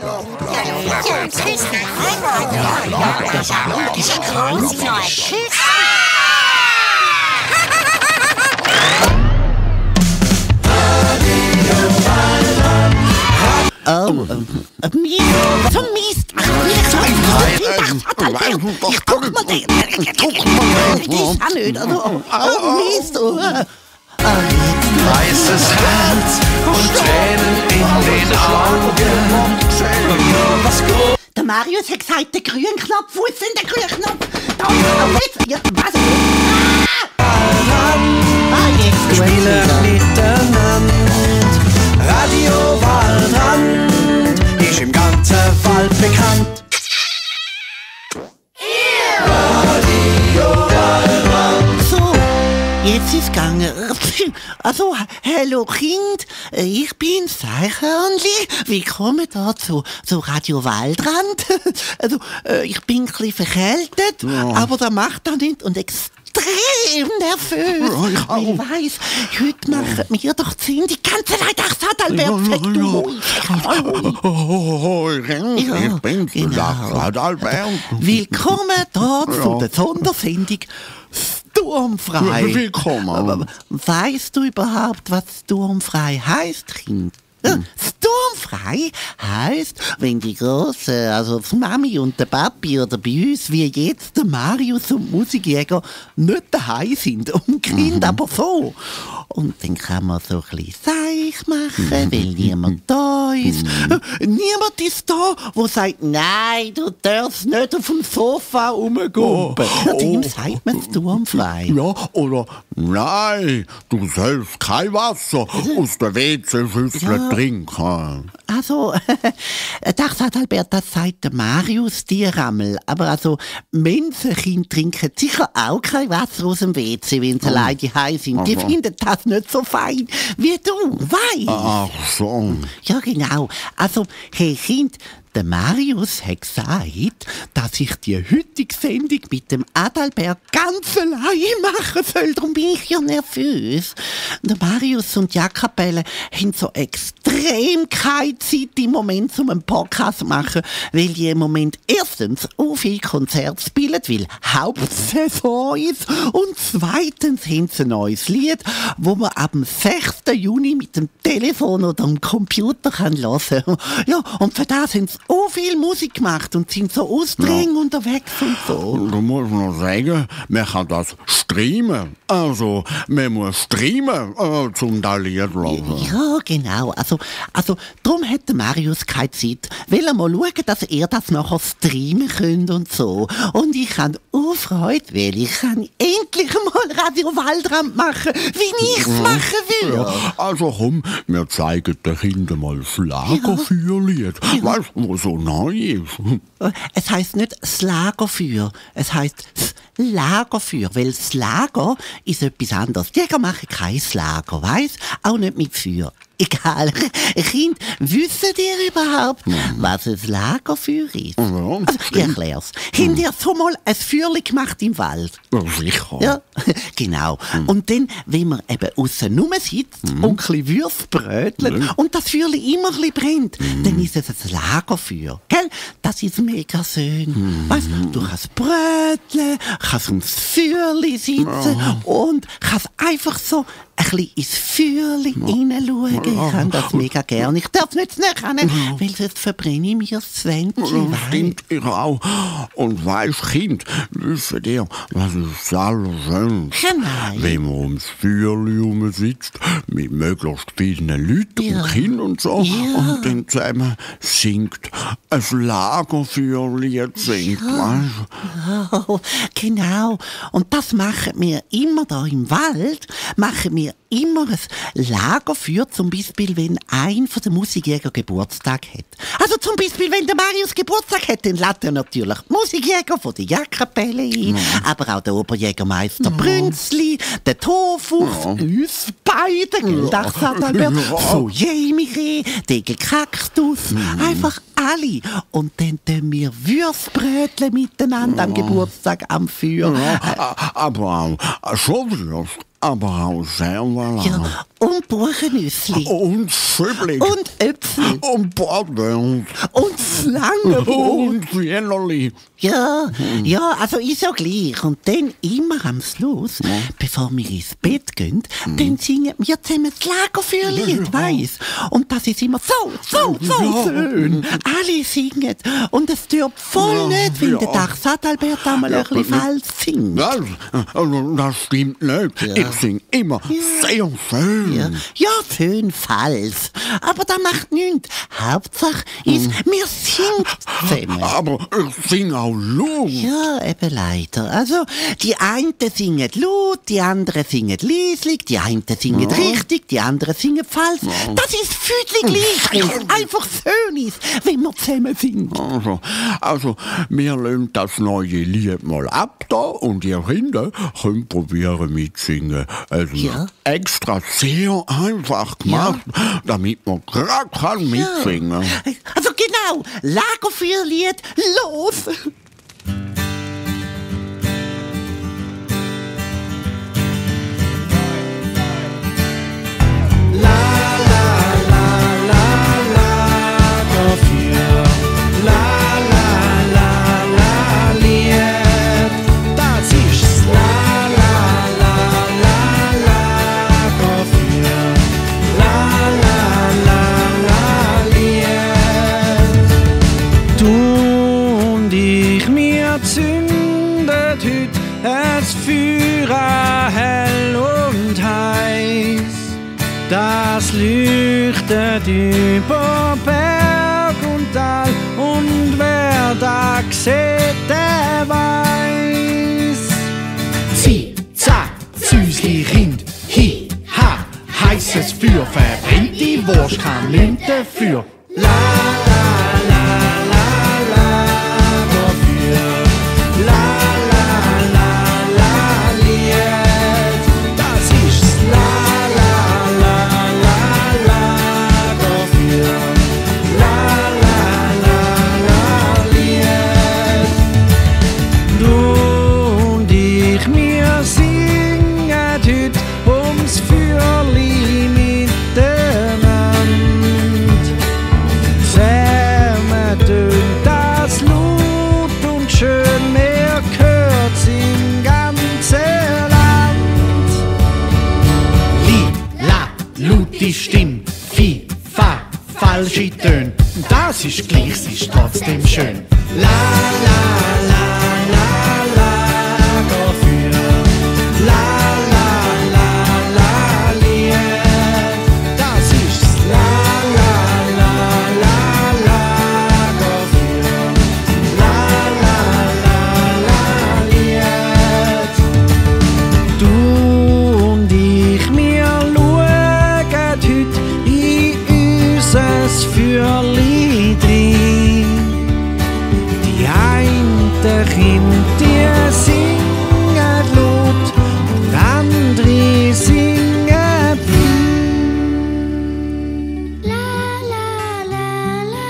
Oh, zum Mist! Ich guck mal den! Ich kann nicht, also... Oh, Mist! Weißes Herz und Tränen in den Augen. Der Marius hat gesagt, der grüne Knopf. Wo ist denn der grüne Knopf? Da, jetzt! Ja, was? Jetzt Spielen miteinander. Radio Waldrand ist im ganzen Wald bekannt. Radio Waldrand. So, jetzt ist gegangen. Also, hallo Kind, ich bin's, Eichhörnli. Willkommen da zu Radio Waldrand. Also, ich bin ein bisschen verkältet, aber das macht das nicht und extrem nervös. Ich weiss, heute machen wir doch die Sinn, die ganze Zeit. Ach, Adalbert, sag Ich bin's, Adalbert. Willkommen da zu der Sondersendung Sturmfrei. Willkommen. Weißt du überhaupt, was Sturmfrei heißt, Kind? Sturmfrei heisst, wenn die Grossen, also die Mami und der Papi oder bei uns, wie jetzt der Marius und die Musikjäger, nicht daheim sind und die Kinder aber so. Und dann kann man so ein bisschen seich machen, weil niemand da ist. Niemand ist da, der sagt, nein, du darfst nicht auf dem Sofa rumgumpen. Dem sagt man Sturmfrei. Ja, oder nein, du sollst kein Wasser aus der WC-Schüssel trinken. Also, das hat Albert, das sagt der Marius Dierrammel. Aber also, Menschenkinder trinken sicher auch kein Wasser aus dem WC, wenn sie alleine daheim sind. Die finden das nicht so fein wie du, weißt? Ach so. Ja, genau. Also, hey Kind, der Marius hat gesagt, dass ich die heutige Sendung mit dem Adalbert ganz allein machen soll. Darum bin ich ja nervös. Der Marius und die Jakapelle haben so extrem keine Zeit im Moment, um einen Podcast zu machen, weil die im Moment erstens auch viele Konzerte spielen, weil Hauptsaison ist, und zweitens haben sie ein neues Lied, wo man ab dem 6. Juni mit dem Telefon oder dem Computer hören kann. Ja, und für das haben sie auch viel Musik gemacht und sind so ausdringend unterwegs und so. Da muss man sagen, man kann das streamen. Also, man muss streamen, zum das Lied hören. Ja, genau. Also darum hat der Marius keine Zeit. Will er mal schauen, dass er das nachher streamen könnt und so. Und ich habe auch Freude, weil ich kann endlich mal Radio Waldrand machen, wie ich es machen will. Ja, also komm, wir zeigen den Kindern mal das Lagerfeuerlied. Weißt du, was so neu ist? Es heisst nicht das Lagerfeuer, es heisst das Lagerfeuer, weil das Lager ist etwas anderes. Jäger machen kein Lager, weißt? Auch nicht mit Feuer. Egal. Kind, wissen ihr überhaupt, was ein Lagerfeuer ist? Ja, also, ich erklär's. Habt ihr so mal ein Feuerli gemacht im Wald? Ja, sicher. Ja, genau. Und dann, wenn man eben aussen sitzt und ein bisschen Würste bröteln und das Feuerli immer ein bisschen brennt, dann ist es ein Lagerfeuer. Gell? Das ist mega schön. Weißt, du kannst bröteln, kannst ums Feuerli sitzen und kannst einfach so ein bisschen ins Feuerli hineinschauen. Ich kann das mega gerne. Ich darf nicht näher ran, weil sonst verbrenne ich mir das Zwäntchen. Stimmt, ich auch. Und weisst, Kind, wisst ihr, was ist das Allerschönste? Nein. Wenn man ums Feuerli sitzt, mit möglichst vielen Leuten und Kindern und so, und dann zusammen singt, ein Lagerfeuerlied singt, weißt Oh, genau. Und das machen wir immer da im Wald, machen wir immer ein Lagerfeuer, zum Beispiel, wenn ein von den Musikjäger Geburtstag hat. Also zum Beispiel, wenn der Marius Geburtstag hat, dann lädt er natürlich die Musikjäger von der Jakapelle ein, aber auch der Oberjägermeister Brünzli, der Tofuchs, uns beide, Dachsadalbert, von Jamie, Degel Kaktus, einfach alle. Und dann tun wir Würstbrötchen miteinander am Geburtstag am Feuer. Aber auch schon Würst. aber auch Servala. Ja, und Buchennüssli. Und Schübling. Und Äpfel. Und Bordel. Und Schlangenbrot. Und Wienerli. Ja, ja, also ist ja gleich. Und dann immer am Schluss, bevor wir ins Bett gehen, dann singen wir zusammen das Lagerfeuerlied, weiss. Und das ist immer so schön. Alle singen. Und es tut voll nicht, wenn der Dachs Adalbert einmal ein bisschen falsch singt. Das stimmt nicht. Ich singe immer sehr schön. Ja, schön falsch. Aber das macht nichts. Hauptsache ist, wir singen zusammen. Aber ich singe auch laut. Ja, eben leider. Also, die einen singen laut, die anderen singen leislich, die einen singen richtig, die anderen singen falsch. Das ist völlig gleich, wenn es einfach schön ist, wenn wir zusammen singen. Also, wir lassen das neue Lied mal ab da und ihr Kinder könnt probieren mitsingen. Also extra sehr einfach gemacht, damit man gerade mitsingen kann. Also genau, Lagerfeuerlied, los! Das leuchtet über Berg und Tal, und wer da sieht, der weiß. Zieh, zack, Süßli, Rind, hi, ha, heißes Feuer verbrennt die Wurst, kann nichts dafür. La la la la la, dafür. La la la la, Lied. Das ist la la la la la, dafür. La la la la, Lied. Du und ich, wir singen heute ums Feuerli miteinander. Zusammen tönt das laut und schön, mehr hört's im ganzen Land. La, laut die Stimme, Fi, Fa, falsche Töne. Das ist gleich, es ist trotzdem schön. La la la la la, dafür. La la la la, Lied. Das ist la la la la la, dafür. La la la la, Lied. Du und ich, wir schauen heute in unser Feuerli drin. Die einen Kinder, die singen laut, und andere singen La la la la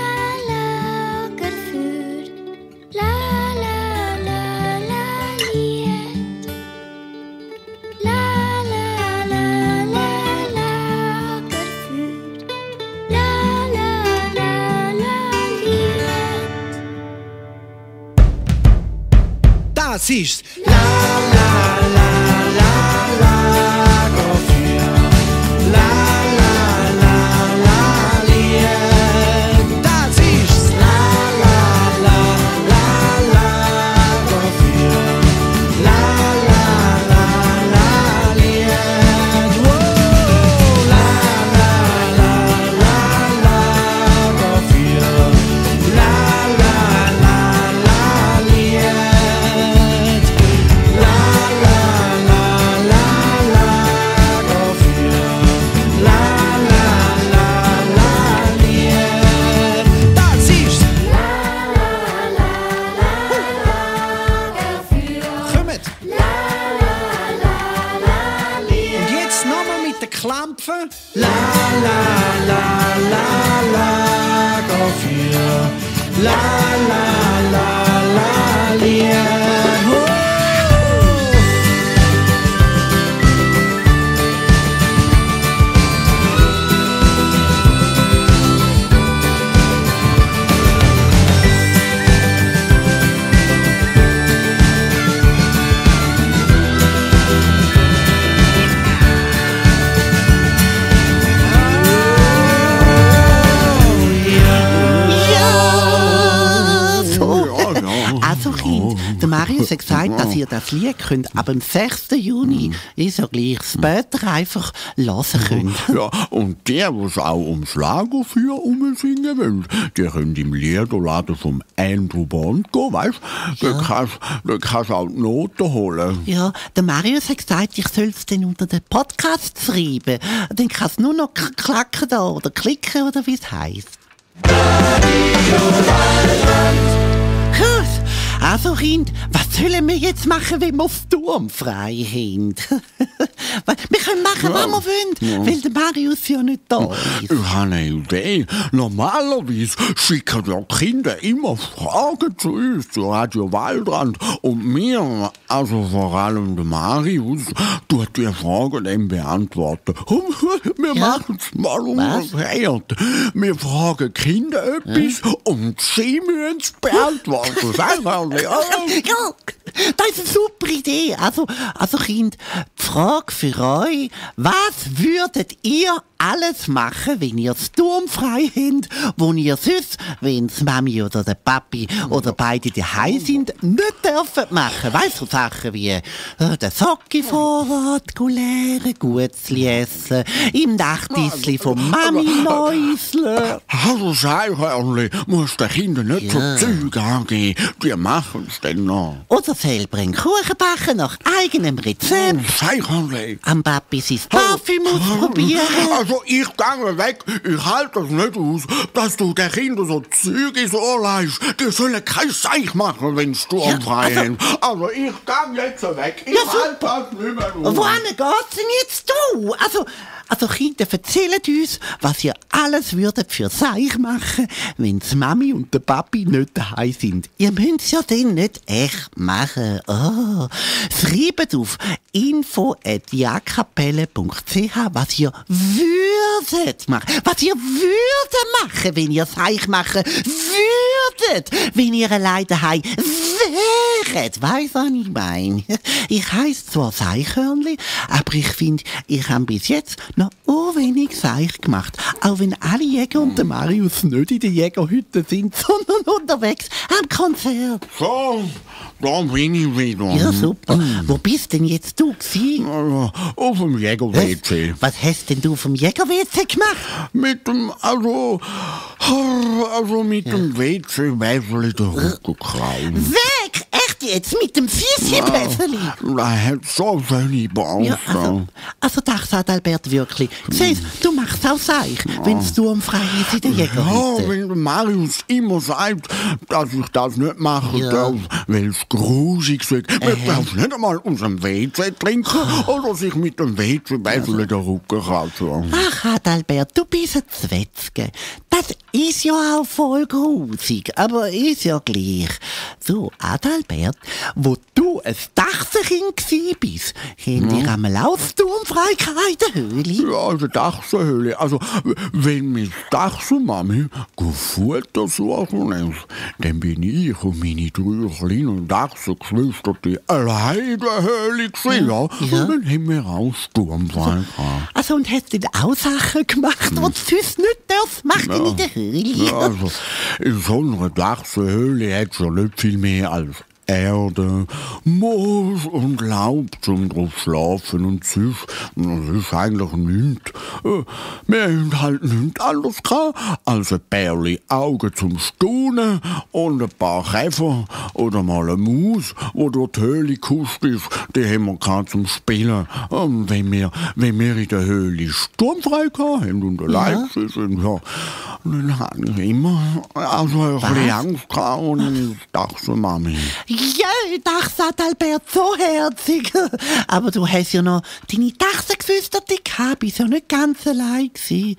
Lagerfeuer. La la la la Lied. La la la la Lagerfeuer. La la la la Lied. Das ist la la la la la, dafür. La la la la, Lied. Das ist la la la la la, dafür. La la la la, Lied. Oh, la la la la la, dafür. La la la la, Lied. La la la la la, dafür. La la la la, Lied. Das ist kommt. Und jetzt nochmal mit den Klampfen. La la la la la, dafür. La la la la, Lied. Oh. Der Marius hat gesagt, dass ihr das Lied könnt ab dem 6. Juni, ist ja gleich später, einfach hören könnt. Ja, und der, was auch ums Lagerfeuer umsingen will, der könnt im Liederladen vom Andrew Bond gehen, weißt du? Da kannst du auch die Noten holen. Ja, der Marius hat gesagt, ich soll es dann unter den Podcast schreiben. Dann kann es nur noch klacken da oder klicken oder wie es heisst. Gut, also Kind, was sollen wir jetzt machen, wenn wir sturmfrei sind? Wir können machen, was wir wollen, weil der Marius ja nicht da ist. Ich habe eine Idee. Normalerweise schicken ja Kinder immer Fragen zu uns, zu Radio Waldrand. Und wir, also vor allem der Marius, tut die Fragen dann beantworten. Wir machen es mal umgekehrt. Wir fragen Kinder etwas und sie müssen es beantworten. Ja, das ist eine super Idee. Also Kind, die Frage für euch, was würdet ihr alles machen, wenn ihr sturmfrei habt, wo ihr sonst, wenn die Mami oder der Papi oder beide daheim sind, nicht dürfen machen? Weißt du, so Sachen wie den Socki-Vorrat leeren, Gutzli essen, im Nachtissli von Mami läuseln. Also Scheichhörnli, musst den Kindern nicht so Zeug angeben. Die machen es dann noch. Oder selber einen Kuchen backen nach eigenem Rezept. Scheichhörnli. Am Papi sein Parfüm ausprobieren. Also ich gehe weg, ich halte das nicht aus, dass du den Kindern so Zeug ins Ohr leist. Die sollen kein Seich machen, wenn sie sturmfrei haben. Also ich gehe jetzt weg, ich halte das nicht mehr aus. Wohin geht's denn jetzt du? Also Kinder, erzählt uns, was ihr alles würdet für Seich machen, wenn die Mami und der Papi nicht daheim sind. Ihr müsst es ja dann nicht echt machen. Oh. Schreibt auf info@jakapelle.ch, was ihr würdet machen. Was ihr würdet machen, wenn ihr Seich machen würdet, wenn ihr allein daheim wäret. Weiss, was ich meine? Ich heisse zwar Seichhörnli, aber ich finde, ich habe bis jetzt noch wenig Seich gemacht. Auch wenn alle Jäger und der Marius nicht in der Jägerhütte sind, sondern unterwegs am Konzert. So, da bin ich wieder. Ja, super. Wo bist denn jetzt du gewesen? Auf dem Jäger-WC. Was hast denn du vom Jäger-WC gemacht? Mit dem, mit dem WC-Wässerli den Rücken kraulen. Weg! Echt jetzt? Mit dem Fissi-Wässerli? Er hat so schöne Bauern. Ja, also das sagt Albert wirklich. Siehst du, machst auch Seich, wenn es sturmfrei ist in der Jägerhütte. Ja, wenn der Marius immer sagt, dass ich das nicht machen darf, weil es grusig ist. Man darf nicht einmal aus dem WC trinken oder sich mit dem WC-Wässerli den Rücken kraulen. Ach, Adalbert, du bist ein Zwetschge. Das ist ja auch voll grusig, aber ist ja gleich. So, Adalbert, wo du ein Dachsenkind bist, haben dir einmal auch Sturmfreiheit in der Höhle? Ja, also Dachsenhöhle. Also, wenn meine Dachsenmami Futter suchen ist, dann bin ich und meine 3 kleinen Dachsengeschwister allein in der Höhle gewesen. Ja. Und dann haben wir auch Sturmfrei gehabt. Also, und hast du denn auch Sachen gemacht, die du sonst nicht machen in der Höhle? Ja, also, in so einer Dachsenhöhle hat es ja nicht viel mehr als Erde, Moos und Laub zum drauf schlafen und süß. Das ist eigentlich nichts. Wir haben halt nichts anderes gehabt als ein Pärli Augen zum Staunen und ein paar Käfer oder mal eine Maus, wo durch die Höhle gekust ist. Die haben wir gehabt zum Spielen. Und wenn wir in der Höhle sturmfrei hatten und allein sind, ja, dann hatte ich immer also ein bisschen Angst gehabt und ich dachte so, Mami. Ja, Dachsat-Albert, so herzig. Aber du hast ja noch deine Dachsengeschwister gehabt, bist ja nicht ganz allein gewesen.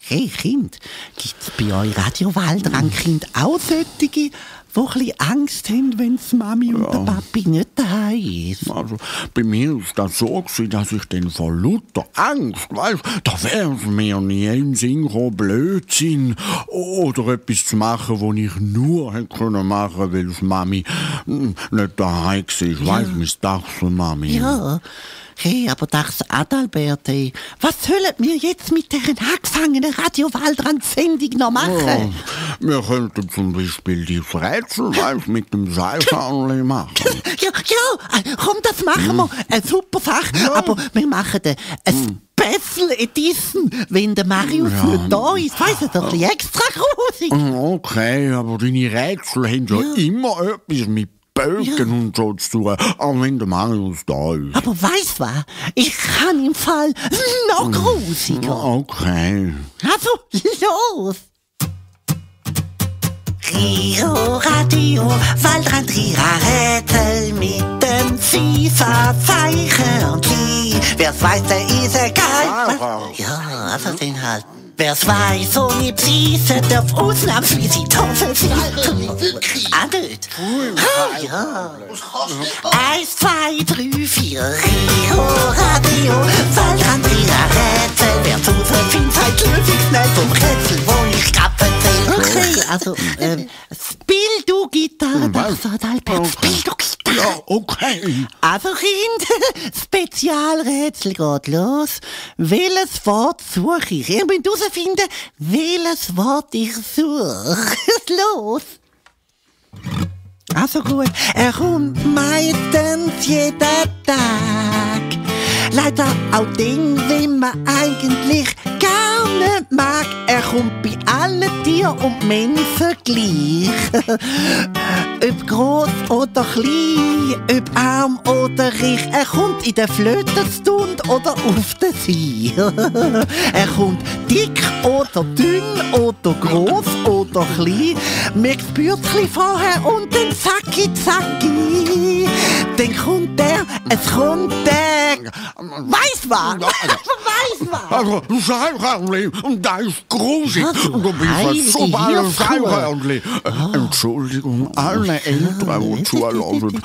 Hey Kind, gibt's bei euch Radio Waldrand Kind auch solche, die ein bisschen Angst haben, wenn die Mami und der Papi nicht daheim ist? Also, bei mir ist das so gewesen, dass ich dann vor lauter Angst, weißt, da wäre es mir nie im Sinn gekommen, Blödsinn oder etwas zu machen, was ich nur hätte können machen, weil die Mami nicht daheim war. Weißt du, mein Dachsen, Mami. Ja. Hey, aber das Adalbert, ey. Was sollen wir jetzt mit dieser angefangenen Radio Waldrand-Sendung noch machen? Ja, wir könnten zum Beispiel die Rätsel mit dem Seilschauerli machen. Ja, komm, das machen wir. Eine super Sache. Aber wir machen ein Special Edition, wenn der Marius nicht da ist. Weißt du, doch ein bisschen extra grusig. Okay, aber deine Rätsel haben ja immer etwas mit Bögen und so zu tun, auch wenn der Marius da ist. Aber weißt du was? Ich kann im Fall noch grusiger. Okay. Also, los! Rio Radio, Waldrand, Rätsel mit dem FIFA, Zeichen und Lie. Wer's weiß, der ist egal. Ja, also den halt. Wer's weiß, ohne Psyche darf ausnahmsweise Toffel sein. Ah, nicht? Ja. 1, 2, 3, 4. Rio Radio, Waldrand, Rätsel. Wer's rausfindet, sagt lösungsschnell vom Rätsel, wo ich grad erzähl. Okay, also, spiel du Gitarre, Adalbert. Spiel du Gitarre. Ja, okay. Also, Kind, Spezialrätsel geht los. Welches Wort suche ich? Ihr müsst herausfinden, welches Wort ich suche. Los! Also gut, er kommt meistens jeden Tag. Leider auch dann, wenn man eigentlich gar nicht mag. Er kommt bei allen Tieren und Menschen gleich. Ob gross oder klein, ob arm oder reich. Er kommt in der Flötenstund oder auf den See. Er kommt dick oder dünn oder gross oder klein. Man spürt es vorher und dann zacki. Dann kommt der, es kommt der. Weiss was? Weiss was? Also, Seilhörnli, und da ist grusig. Du bist ein super Seilhörnli. Entschuldigung, alle Eltern, die zuhören.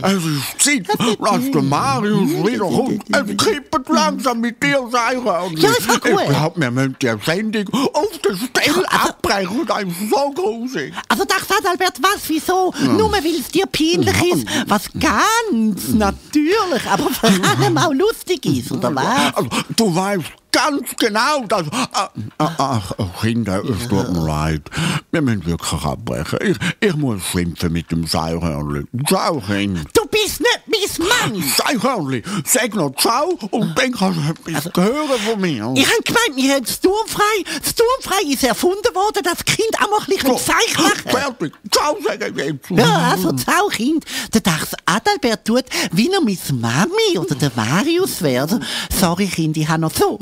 Es ist Zeit, dass der Marius wiederkommt. Es kippt langsam mit dir, Seilhörnli. Ja, ist ja gut. Ich glaub, wir müssen die Sendung auf der Stelle abbrechen. Das ist so grusig. Also dachte Adalbert, was, wieso? Nur weil es dir peinlich ist, was ganz natürlich, aber vor allem auch lustig ist, oder was? Also, du weißt ganz genau, dass... Ach, Kinder, es tut mir leid. Wir müssen wirklich abbrechen. Ich muss schimpfen mit dem Seilhörnli. Ciao, Kind. Du bist nicht mein Mann! Seilhörnli, sag noch ciao und dann kannst du etwas hören von mir. Ich hab gemeint, wir haben das Sturmfrei. Das Sturmfrei ist erfunden worden, dass das Kind auch mal ein bisschen Zeich machen. Fertig. Ciao, sag ich jetzt. Ja, also ciao, Kind. Der Dachs Adalbert tut, wie er mit Mami oder der Marius wäre. Also, sorry, Kind, ich habe noch so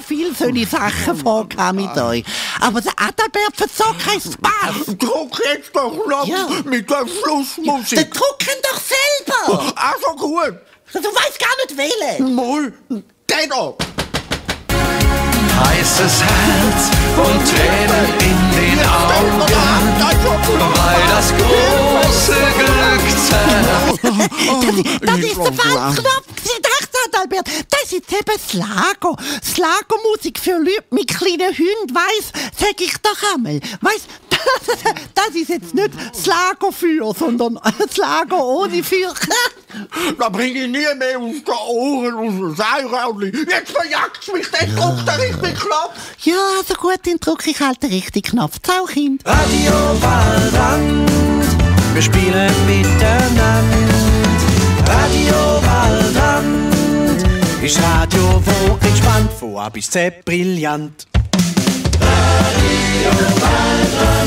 viele schöne Sachen vorgehabt mit euch. Aber der Adalbert verzog keinen Spaß. Druck jetzt doch noch mit der Schlussmusik. Der drucken doch selber. Also gut. Du weißt gar nicht wählen. Mal, der da. Heißes Herz und Tränen in den Augen, weil das große Glück zählt. Das ist der Falschknopf. Ich dachte, Adalbert, das ist eben Slago. Slago-Musik für Leute mit kleinen Hunden, weiss, sag ich doch einmal. Weiss, das ist jetzt nicht Slago-Feuer, sondern Slago ohne Feuer. Da bringe ich nie mehr aus den Ohren, aus dem Seilraudli. Jetzt verjagt mich, der drückt den richtigen Knopf. Ja, also gut, dann drücke ich halt den richtigen Knopf. Ciao, Kind. Radio Waldrand, wir spielen miteinander. Radio Waldrand ist Radio, wo entspannt, von A bis Z brillant. Radio Waldrand.